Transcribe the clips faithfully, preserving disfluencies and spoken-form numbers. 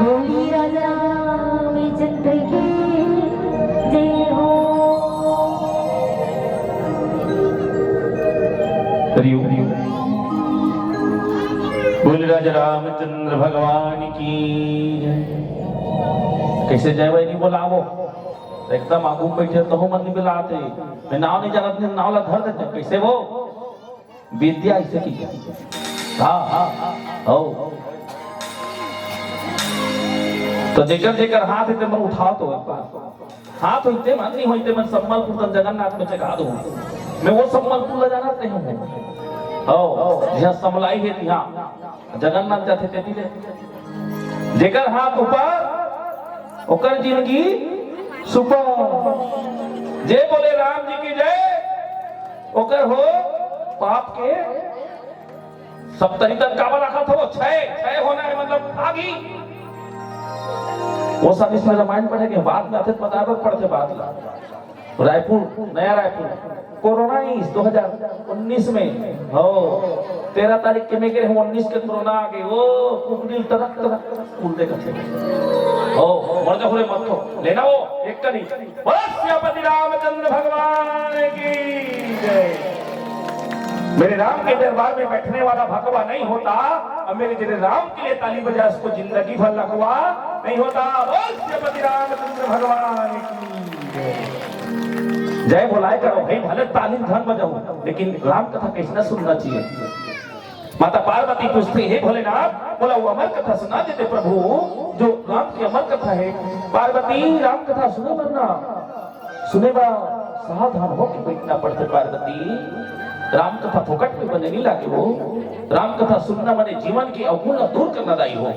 बोलिए राजा रामचंद्र की जय हो। हरि ओम। बोल राजा रामचंद्र भगवान की जय। कैसे जय भाई नहीं बोला वो? एकदम आगू बैठे तो मन नहीं मिलाते। मैं नाव नहीं जानत नहीं, नाव ला धर देते। कैसे वो? विद्या ऐसे की क्या? हाँ, हाँ, हाँ, हो। तो जेकर जेकर हाथ है, ते मन उठाओ तो एक बार। हाथ होइते मन, नहीं होइते मन, सम्मलपुर तन जगन्नाथ में चढ़ा दो। मैं वो सम्मलपुर ला जानत नहीं हूँ। हो, हो, यहाँ समलाई है, यहाँ जगन्नाथ जाथे तेती ले। जेकर हाथ ऊपर, ओकर जिंदगी सुपर। जे बोले राम जी की जय, ओकर हो पाप के सप्तरी तक काबर रखा था वो? छय, छय होना है, मतलब आगी। वो सब इसमें रामायण पढ़ेंगे, बाद में आते बतावे पड़ते बात ला। रायपुर, नया रायपुर, कोरोना इस दो हज़ार उन्नीस में, हो, तेरह तारीख के मैं गए हूँ, उन्नीस के कोरोना आ गए, वो कुकडिल तरक तरक कुल दे कथे। हो, मर जा, होरे मत हो, लेना वो, एक का नहीं। बोल सियापति रामचंद्र भगवान की जय। मेरे राम के दरबार में बैठने वाला भगवा नहीं होता, और मेरे जैसे राम के लिए ताली बजा, उसको जिंदगी भर लगवा नहीं होता। बोल सियापति रामचंद्र भगवान की जय। जय बोलाए करो भाई, भले ताली धन बजाओ, लेकिन राम कथा कैसना सुनना चाहिए। माता पार्वती पूछती, हे भोलेनाथ, बोला वो अमर कथा सुना देते प्रभु, जो राम की अमर कथा है। पार्वती, राम कथा सुने बर ना, सुने बर सावधान होके बैठना पड़ते पार्वती। राम कथा फोकट में बने नहीं लागे हो। राम कथा सुनना माने जीवन के अवगुण ला दूर करना दाई हो।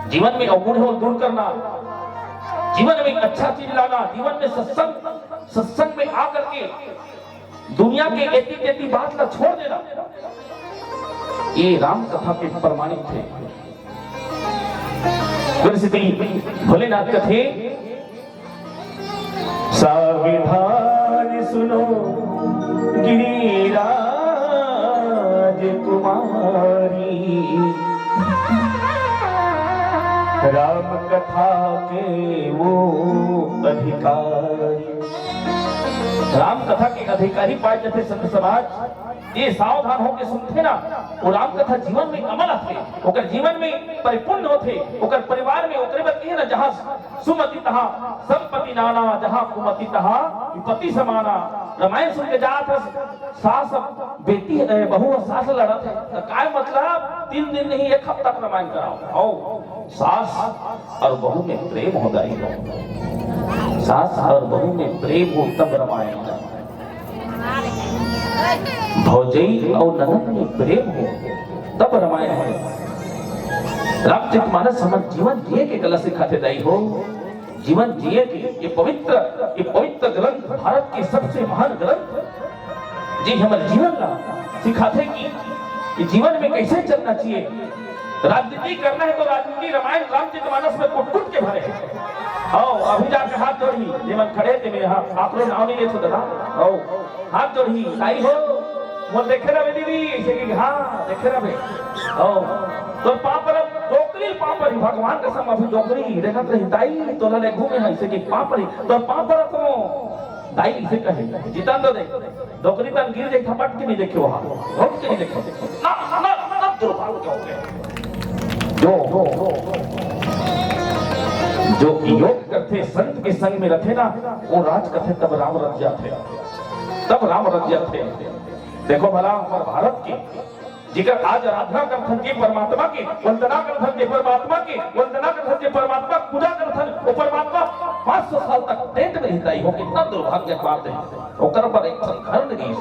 जीवन में अवगुण हो दूर करना, जीवन में अच्छा चीज लाना, जीवन में सत्संग, सत्संग में आकर के दुनिया के एती तेती बात ला छोड़ देना, ये राम कथा के प्रमाणित है। गुरु श्री भोलेनाथ कथे, सावधान सुनो गिरिराज कुमारी, राम कथा के वो अधिकारी। राम कथा के अधिकारी पाए जथे संत समाज, ये सावधान होके सुनथे ना, वो राम कथा जीवन में अमल आथे, ओकर जीवन में परिपूर्ण होथे, ओकर परिवार में, ओकरे बर कहे ना, जहाँ सुमति तहाँ संपत्ति नाना, जहाँ कुमति तहाँ विपत्ति समाना। रामायण सुन के जात हस, सास बेटी, ए, बहू सास लड़त है, तो काय मतलब? तीन दिन नहीं, एक हफ्ता के रामायण कराओ। आओ, सास और बहू में प्रेम हो दाई हो। सास और बहू में प्रेम हो तब रामायण हो। भौजई और ननद में प्रेम हो तब रामायण हो। रामचरित मानस हमर जीवन जिए के कला सिखाथे दाई हो। जीवन जिए के ये पवित्र, ये पवित्र ग्रंथ, भारत के सबसे महान ग्रंथ, जे हमर जीवन ला सिखाथे कि, कि जीवन में कैसे चलना चाहिए। राजनीति करना है तो राजनीति रामायण रामचरित मानस में कुट कुट के भरे है। आओ, अभी जाके हाथ जोड़ही, जेमन खड़े थे मेरे हाथ, आप लोग नाव नहीं लेते दादा। आओ, हाथ जोड़ही, ताई हो, मोर देखे रहे दीदी, ऐसे कि हाँ, देखे रहे। आओ, तो पाँव परत, डोकरी पाँव परी, भगवान कसम अभी डोकरी, देखत रही, ताई, तोला ले घूमे है, ऐसे कि पाँव परी, तो पाँव परत हो, दाई इसे कहे, जितेंद्र देख, डोकरी तन गिर जाई, थपट के नहीं देखे वहाँ, घुट के नहीं देखे। ना, ना, ना, दुर्भाग्य हो गए। जो, जो योग करथे, संत के संग में रथे ना, वो राज करथे, तब राम रच जाथे, तब राम रच जाथे। देखो भला, हमर भारत के जेकर आज आराधना करथन जे परमात्मा के, वंदना करथन जे परमात्मा के, वंदना करथन जे परमात्मा के, पूजा करथन, वो परमात्मा पाँच सौ साल तक टेंट में रहता ही हो, कितना दुर्भाग्य के बात है। ओकर बर एक ठन घर नहीं,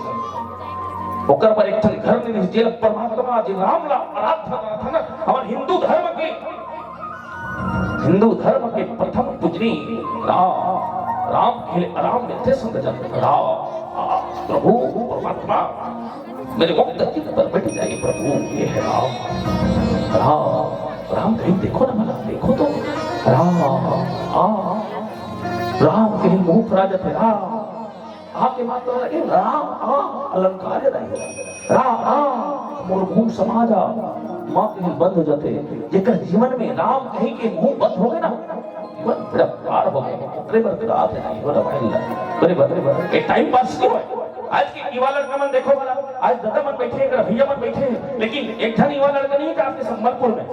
ओकर बर एक ठन घर नहीं, जे परमात्मा, जे राम ला आराधना करथन, हमर हिंदू धर्म के हिंदू धर्म के प्रथम पूजनीय राम, राम के लिए आराम मिलथे संत जन। राम, आ, प्रभु परमात्मा मेरे मुक्त चित्त पर बैठ जाए प्रभु, ये है राम। राम, राम कहीं देखो ना मला, देखो तो राम, आ, राम कहीं मुंह फरा जाते राम, आके मात्र लगे राम, आ, अलंकार है राम। राम, मोर मुंह समा जा, माँ के बंद हो जाते। जेकर जीवन में राम कहे के मुंह बंद हो गए ना, जीवन बड़ा पार हो गए। अरे बर रात है, नहीं हो रहा भाई। अरे बर, अरे बर, एक टाइम पास क्यों है? आज के युवा लड़का मन देखो भला, आज दादा मन बैठे हैं, भैया मन बैठे हैं, लेकिन एक झन युवा लड़का नहीं है आपके संबलपुर में,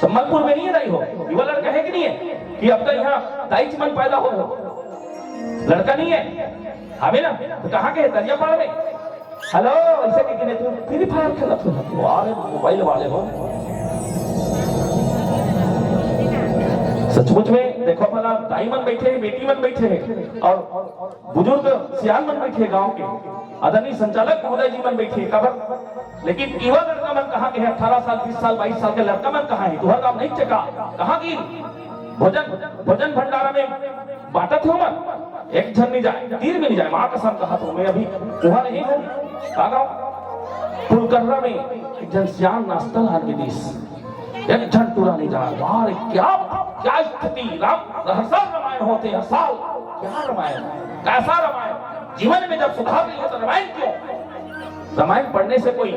संबलपुर में नहीं है दाई हो, युवा लड़का है कि नहीं है कि अब तक यहाँ दाई मन पैदा हो, लड़का नहीं है, हमें ना तो कहाँ के है? दरिया पार में। हेलो, ऐसे कह के नहीं, तू फ्री फायर खेलत हो, अरे मोबाइल वाले हो। सचमुच में देखो भला, दाई मन बैठे हैं, बेटी मन बैठे हैं और बुजुर्ग सियान मन बैठे हैं गांव के, आदरणीय संचालक महोदय जी मन बैठे हैं, काबर? लेकिन युवा लड़का मन कहाँ के हैं? अठारह साल, बीस साल, बाईस साल के लड़का मन कहाँ है? तुहर काम नहीं चका, कहाँ की भोजन, भोजन भंडारा में बांटत हो मन, एक झन नहीं जाए, तीर में नहीं जाए। माँ कसम कहा तो मैं अभी वहां नहीं हूँ, का गाँव फुलकर्रा में एक झन सियान नाश्ता लान के दीस, एक झन टूरा नहीं जाए। वाह रे, क्या, क्या स्थिति। राम, हर साल रामायण होते, हर साल। क्या रामायण, कैसा रामायण? जीवन में जब सुधार नहीं हो तो रामायण क्यों? रामायण पढ़ने से कोई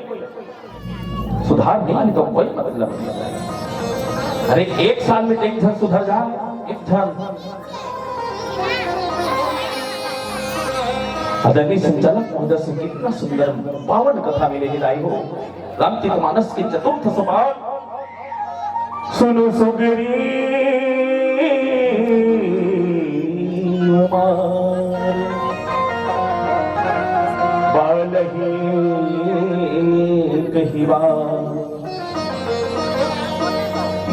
सुधार नहीं है तो कोई मतलब नहीं। अरे, एक साल में एक झन सुधर जा, एक झन। आदरणीय संचालक महोदय से कितना सुंदर पावन कथा मिले हे दाई हो। रामचरित मानस के चतुर्थ सोपान। सुनो सुग्रीव मार बालही कहिबा।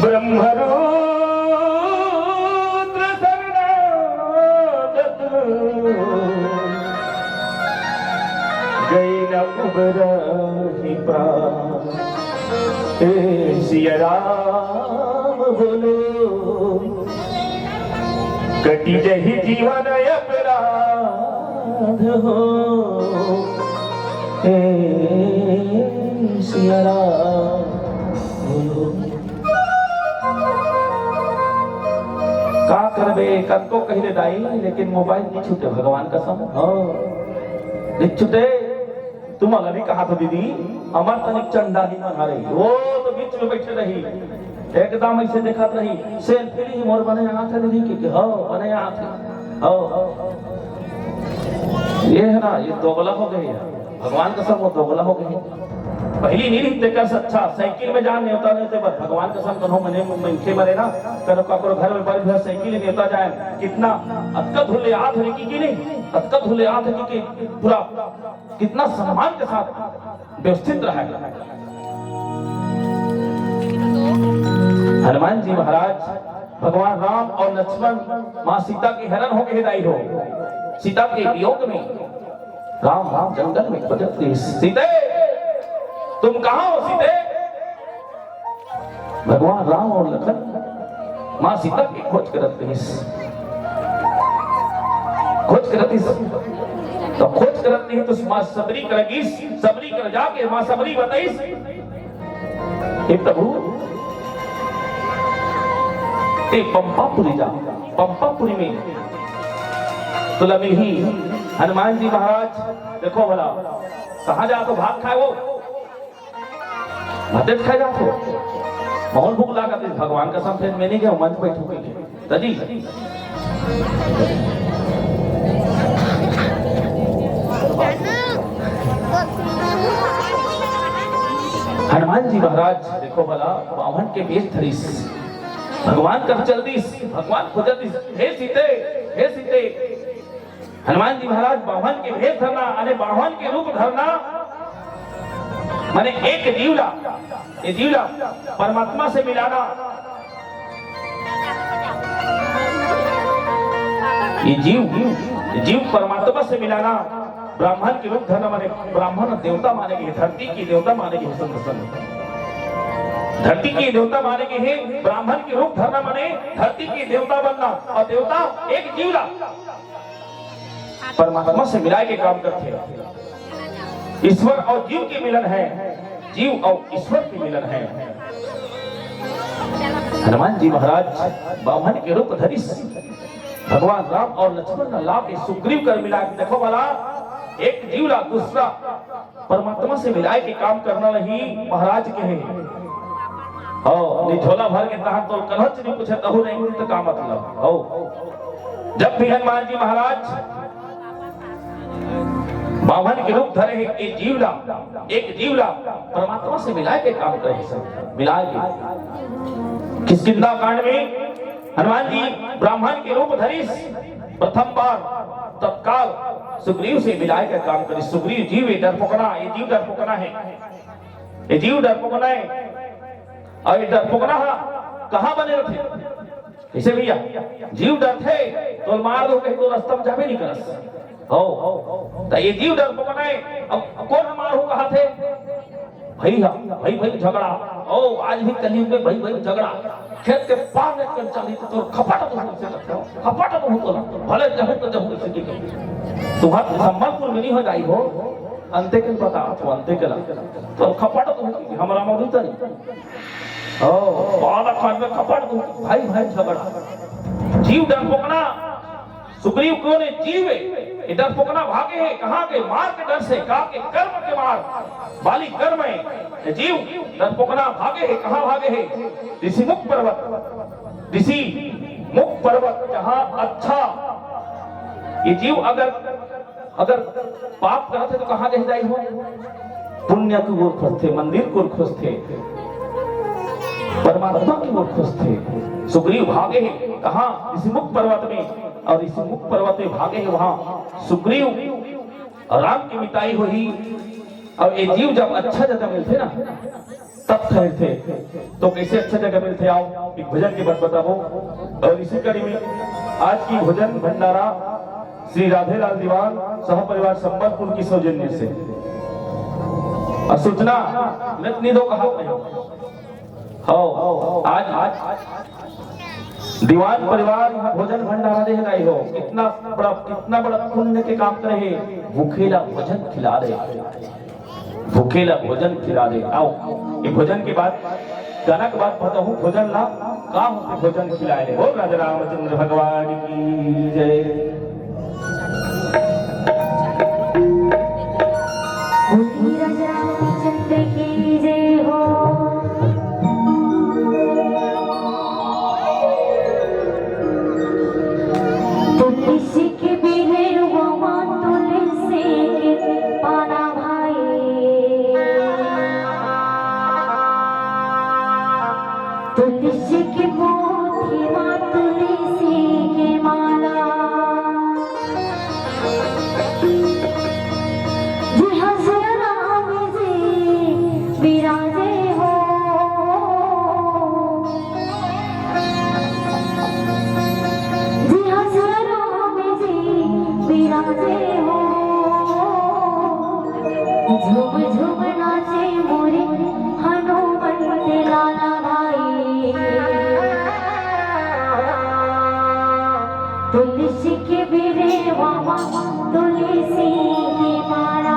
ब्रह्मरुद्र शरणागत गई न उबरहि प्राण। ए सिया राम बोलो, कटि जहि जीवन अपराध हो। ए सिया राम बोलो। का करबे, कतको कहि ले दाई, लेकिन मोबाइल नहीं छूटे, भगवान कसम। हाँ, नहीं छूटे। तुमन ला भी कहा था दीदी, हमर तनिक चंडाली मन हरे, वो तो बीच में बैठे रही, एकदम ऐसे देखत रही, सेल्फी ली, मोर बने आत हे दीदी, कि हो बने आत हे, हो। ये है ना, ये दोगला हो गई है। भगवान कसम वो दोगला हो गई। पहली नहीं रही तेकर से अच्छा, साइकिल में जान नेवता नेवते बर। भगवान कसम कन्हो मने मनखे मरे ना, कन्हो काकरो घर में बर भी साइकिल ही नेवता जाए। कितना अतका धुले आत है कि, कि नहीं, अतका धुले आत है कि, कि पूरा कितना सम्मान के साथ व्यवस्थित रहा है। हनुमान जी महाराज, भगवान राम और लक्ष्मण, माँ सीता के हरण हो गए दाई हो। सीता के वियोग में राम, राम जंगल में खोजत रहिस, सीते, तुम कहाँ हो सीते? भगवान राम और लखन माँ सीता के खोज करत रहिस, खोज करत रहिस। तो खोज करत रहिस तो माँ शबरी कर गिस, शबरी कर जाके माँ शबरी बताइस, हे प्रभु, ते पंपापुरी जा, पंपापुरी में तोला मिलही। हनुमान जी महाराज, देखो भला, कहाँ जा तो भात खाए वो, भाते खाए जा तो। बहुत भूख लागत हे, भगवान कसम, फेर मैं नहीं गया, मंच बैठू के लिए। दादी। हनुमान जी महाराज, देखो भला, बावन के वेश धरिस, भगवान कर चल दिस, भगवान खोजत दिस, हे सीते, हे सीते। हनुमान जी महाराज बावन के वेश धरना, अने बावन के रूप धरना, माने एक जीव ला, ये जीव ला परमात्मा से मिलाना, ये जीव, ये जीव परमात्मा से मिलाना, ब्राह्मण के रूप धरना, माने ब्राह्मण देवता माने के, धरती की देवता माने के, संत संत। धरती की देवता माने के हे, ब्राह्मण के रूप धरना माने धरती की देवता बनना, और देवता एक जीव ला परमात्मा से मिलाए के काम करथे। ईश्वर और जीव के मिलन है, जीव और ईश्वर के मिलन है। हनुमान जी महाराज बामन के रूप धरिस, भगवान राम और लक्ष्मण ला लाके सुग्रीव कर मिला के, देखो भला, एक जीव ला दूसरा परमात्मा से मिलाय के काम करना नहीं महाराज के हे। हव, नहीं झोला भर के तहां तोर कनहच नहीं पूछे, तहू नहीं मिलत का मतलब? हव, जब भी हनुमान जी महाराज बामन के रूप धरे हे, एक जीव ला, एक जीव ला परमात्मा से मिलाय के काम करे हे, सब मिलाय के। किष्किंधा कांड में हनुमान जी ब्राह्मण के रूप धरिस, प्रथम बार तत्काल सुग्रीव से मिलाय के काम करिस। सुग्रीव जीव ए डरपोकना, ए जीव डरपोकना हे, ए जीव डरपोकना हे। अउ ए डरपोकना ह कहां बने रथे? कइसे भइया? जीव डरथे, तोला मार दो कहीं तो रस्ता में जाबे नहीं करस। हव, त ए जीव डरपोकना हे। अब कोन ह मारहूं कहाथे? भई ह, भई, भई झगड़ा। ओ, आज भी कलयुग में भई, भई झगड़ा। खेत के पार ले कर चली तो तोर खपट तो हो से लगता हो। खपट तो हो तो लगता हो। भले जहू तो जहू से की। तुम्हार संबलपुर में नहीं हो जाई हो। अंते के बता, तो अंते के ला। तो खपट तो हो, हमरा मौजूद नहीं। ओ, बाला खान में खपट तो, भई, भई झगड़ा। जीव डरपोकना, सुग्रीव कोन हे? जीव हे। ए डरपोकना भागे हे, कहां के? मार के डर से, का के? कर्म के मार, बाली कर्म हे। ए जीव डरपोकना भागे हे, कहां भागे हे? ऋषिमुख पर्वत, ऋषिमुख पर्वत, जहां अच्छा, ए जीव अगर, अगर पाप करत हे तो कहां रह जाई हो? पुण्य की ओर खोजथे, मंदिर की ओर खोजथे, परमात्मा की ओर खोजथे। सुग्रीव भागे हे, कहां? ऋषिमुख पर्वत में। अउ ऋषिमुख पर्वत में भागे हे, वहां सुग्रीव राम के मिताई होही। अउ ए जीव जब अच्छा जगह मिलथे ना, तब ठहरथे। तो कइसे अच्छा जगह मिलथे? आओ, एक भजन के बाद बताबो। अउ इसी कड़ी में आज की भोजन भंडारा श्री राधेलाल दीवान सह परिवार संबलपुर के सौजन्य से। अउ सूचना मैं नहीं दो कहा। हव, आज, आज दीवान परिवार इहां भोजन भंडारा दे हे, नहीं हो, कितना बड़ा, कितना बड़ा पुण्य के काम करे हे। भूखे ला भोजन खिला दे, भूखे ला भोजन खिला दे। आओ, ये भोजन के बाद, गाना के बाद बताहूं भोजन ला का होथे, भोजन खिलाए ले। बोल राजा रामचंद्र भगवान की जय। बोलिए राजा रामचंद्र की जय हो। तुलसी के बिरेवा मा तुलसी के पाना भाई, तुलसी के पोथी मा तुलसी के माला। जी हाँ, जी राम जी विराजे हो। जी हाँ, जी राम जी विराजे हो। झूम झूम नाचे मोरे हनुमंत लाला भाई। तुलसी के बिरेवा मा तुलसी के माला।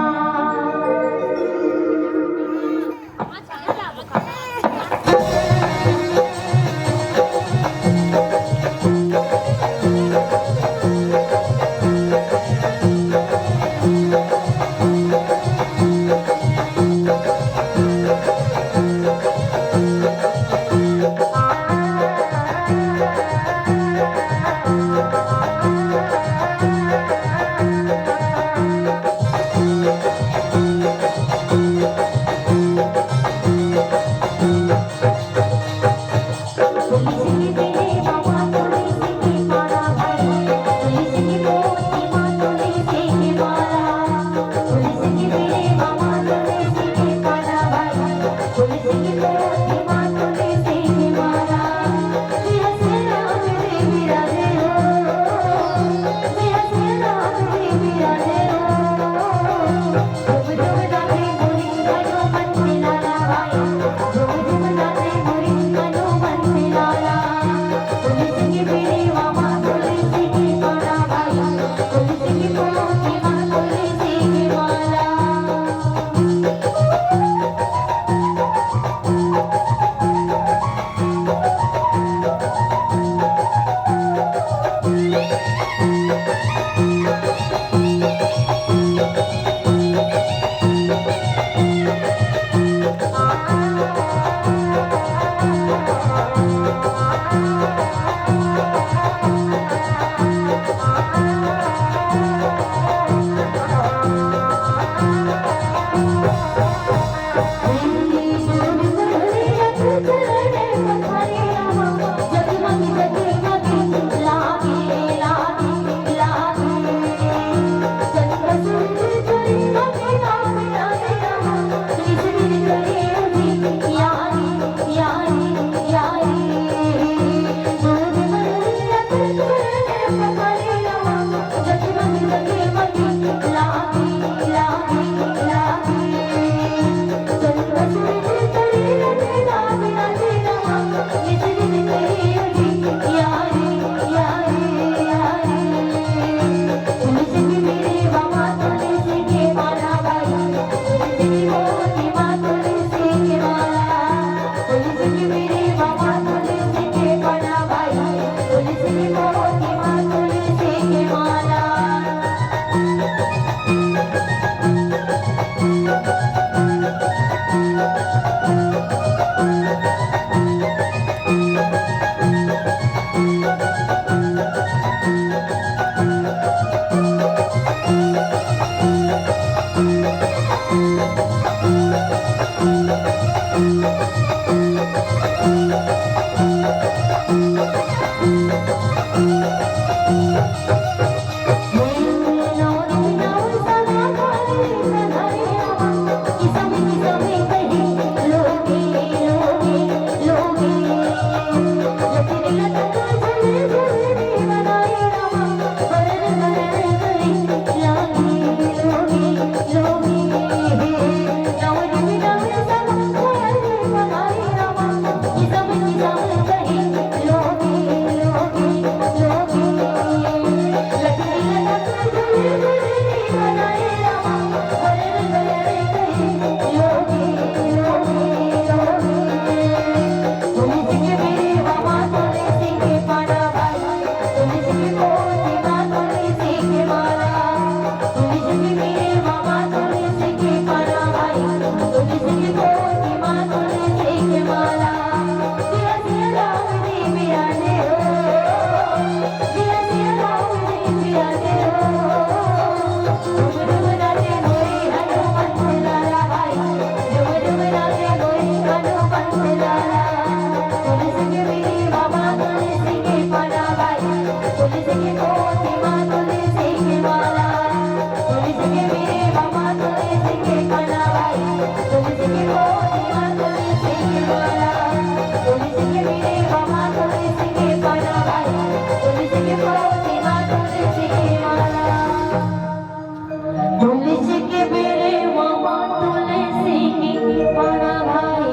तुलसी के बेरे ममा तुलसी के पाना भाई,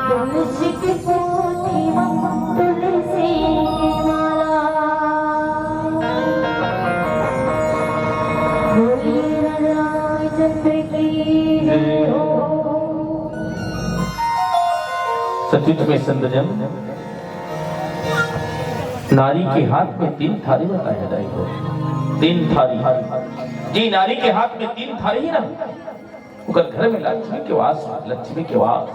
तुलसी के पोथी ममा तुलसी के माला। बोलिए रामचंद्र की जय हो। सचमुच में संतजन, नारी के हाथ में तीन थारी बताए जाए हो। तीन थारी। जी, नारी के हाथ में तीन थारी ही ना, ओकर घर में लक्ष्मी के वास, लक्ष्मी के वास।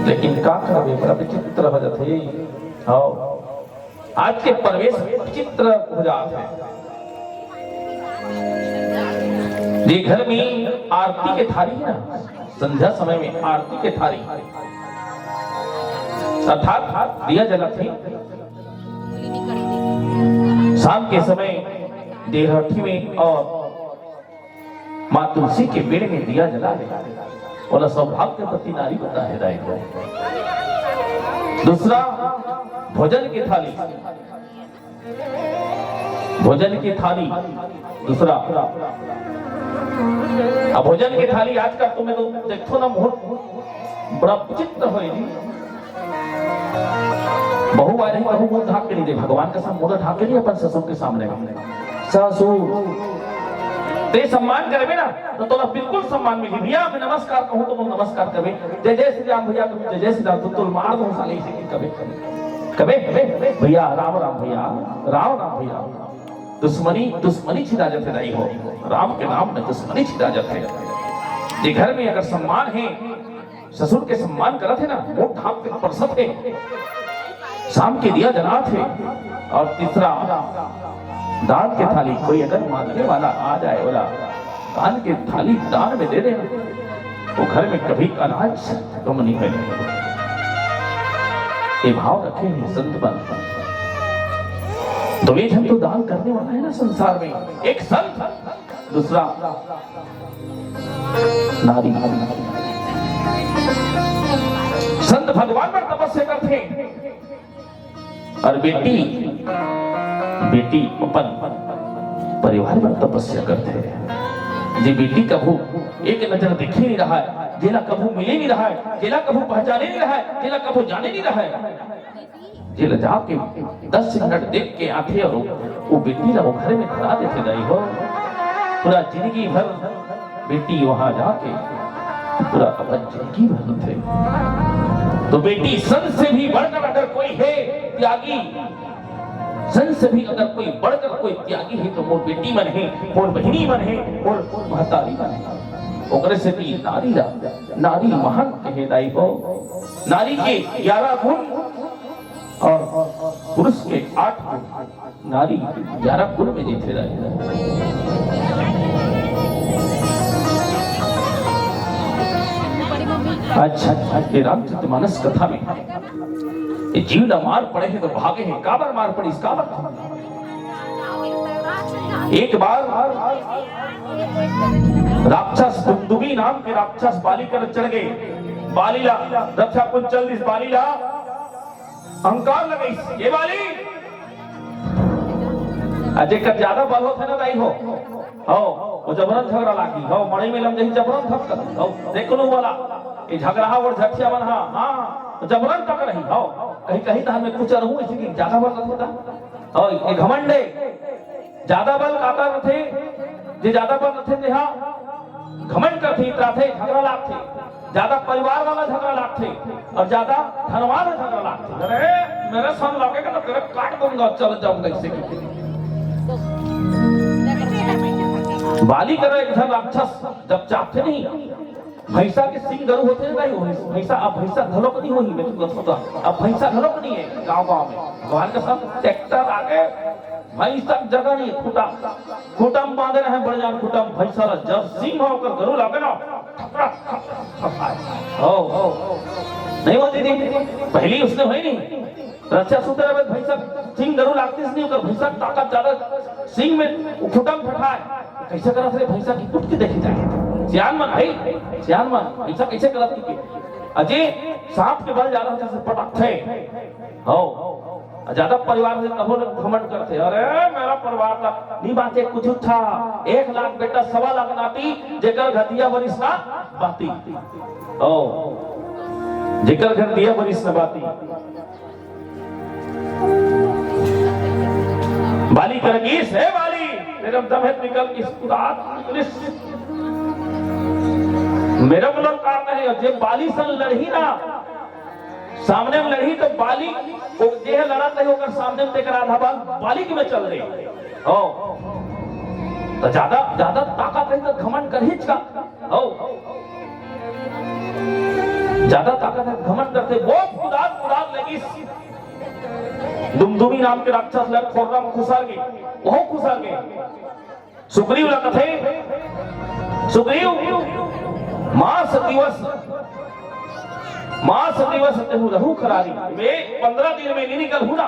लेकिन का करबे, बड़ा विचित्र हो जाथे। हाँ, आज के परिवेश विचित्र हो जात हे। जे घर में आरती के थारी हे ना, संध्या समय में आरती के थारी, अर्थात दिया जलत हे, शाम के समय देहराठी में और माँ तुलसी के पेड़ में दिया जला ले, ओला सौभाग्यवती नारी बताए जाए। दूसरा, भोजन की थाली, भोजन की थाली, दूसरा। अब भोजन की थाली आजकल तुम्हें तो देखो ना, बहुत बड़ा विचित्र होए जी। बहू आए रही, बहू मुंह ढाक के नहीं दे, भगवान का सब मुंह ढाक के नहीं अपन ससुर के सामने। ससुर, ते सम्मान करबे ना, तो तोला बिल्कुल सम्मान मिली। भैया, मैं नमस्कार कहूँ तो बोल, नमस्कार करबे। जय जय श्री राम भैया, जय जय श्री राम, तो तोल मार दो साले इसे कबे, कबे, कबे, कबे, भैया, राम राम भैया, राम राम भैया। दुश्मनी, दुश्मनी छिदा जते नहीं हो, राम के नाम में दुश्मनी छिदा जते। जे घर में अगर सम्मान है, ससुर के सम्मान करत हे ना, वो ढाक के परसत हे, शाम के दिया जलात हे। और तीसरा, दान के थाली, कोई अगर मांगने वाला आ जाए, बोला, दान के थाली दान में दे देना, वो घर में कभी अनाज कम नहीं होए। ये भाव रखे हैं संत मन। दो झन तो दान करने वाला है ना संसार में, एक संत, दूसरा नारी। संत भगवान पर तपस्या करथे और बेटी, बेटी अपन परिवार पर तपस्या करथे। जे बेटी कभू एक नजर देखे नहीं रहा है, जेला कभू मिले नहीं रहा है, जेला कभू पहचाने नहीं रहा है, जेला कभू जाने नहीं रहा है, जेला जाके दस मिनट देख के आथे और वो बेटी ला वो घर में खड़ा देथे दाई हो। पूरा जिंदगी भर बेटी वहां जाके पूरा अपन जिंदगी भर थे। तो बेटी संत से भी बढ़कर अगर कोई है त्यागी, संत से भी अगर कोई बढ़कर कोई त्यागी है तो मोर बेटी मन है, मोर बहिनी मन है, मोर महतारी मन है। ओकरे से भी नारी ला, नारी महान कहे दाई हो। नारी के ग्यारह गुण और पुरुष के आठ गुण, नारी ग्यारह गुण में जीते रहे। अच्छा, ये रामचरित मानस कथा में ये जीव ला मार पड़े हे तो भागे हे, काबर मार पड़िस, काबर? एक बार राक्षस दुमदुमी नाम के राक्षस बाली कर चढ़ गे। बाली ला रक्षा कुंड चल दिस, बाली ला अहंकार लगइस, ये बाली। अ जेकर ज्यादा बल होथे ना दाई हो, हो, वो जबरन झगड़ा लागी, हो, मड़ई में लम जाही जबरन धमकत, हो, देख लो वाला, ये झगड़ा हा और झटिया मन हा, हाँ, जबरन टकराही, हो, कहीं, कहीं तहन में कुछ रहूं, इसी की ज्यादा बल लगता, हो, ये घमंडे, ज्यादा बल काकर रथे, जे ज्यादा बल रथे, तेहा घमंड करथे, इतराथे, झगड़ा लागथे। ज्यादा परिवार वाला झगड़ा लागथे और ज्यादा धनवान झगड़ा लागथे। अरे, मेरे संग लगे ना, तेरे काट दूंगा, चल जाऊंगा इससे। बाली करा एक झन राक्षस जब चाहते नहीं, भैंसा के सिंग गरु होथे ना, नहीं होही। भैंसा, अब भैंसा घलोक नहीं होही, मैं तुमको बता, अब भैंसा घलोक नहीं है गांव गांव में। भगवान का सब ट्रैक्टर आ गए, भैंसा जगह नहीं, खूटा, खूटा में बांधे रहे, बड़े जान खूटा में भैंसा ला, जब सिंग हो ओकर गरु लागे ना, हो, हो। नहीं होती थी, पहली उसने होई नहीं। रक्षा सूत्र में भैंसा सिंग गरु लागती नहीं, ओकर भैंसा ताकत ज्यादा, सिंग में वो खूटा में फटाए। कैसे करत रे भैंसा की कुटकी देखी जाए। सियान मन आई, सियान मन, भैंसा कैसे करत की? अजय, सांप के बल ज्यादा होथे, जैसे पटकथे। हो, ज्यादा परिवार से कहो ना घमंड करथे, "अरे, मेरा परिवार था, नहीं बांचे कुछ था, एक लाख बेटा, सवा लाख नाती, जेकर घर दिया बरिस ना बाती।" हो, जेकर घर दिया बरिस ना बाती। बाली कर गिस, "हे बाली, मेरे दम है निकल इस कुदात पुलिस, मेरे मुलाकात नहीं।" और जे बाली सन लड़ही ना, सामने में लड़ही तो बाली, वो जे है लड़ा तही ओकर सामने में तेकर आधा बाल बाली के में चल रही। हो। तो ज्यादा, ज्यादा ताकत रही तो घमंड करहीच का। हो। ज्यादा ताकत है, घमंड करथे, वो कुदात, कुदात लगिस। दुमदुमी नाम के राक्षस ला खोर्रा म खुसर गे, वो खुसर गे। सुग्रीव ला कथे, सुग्रीव, मास दिवस, मास दिवस तेहू रहू खरारी, मैं पंद्रह दिन में नहीं निकल हूं ना,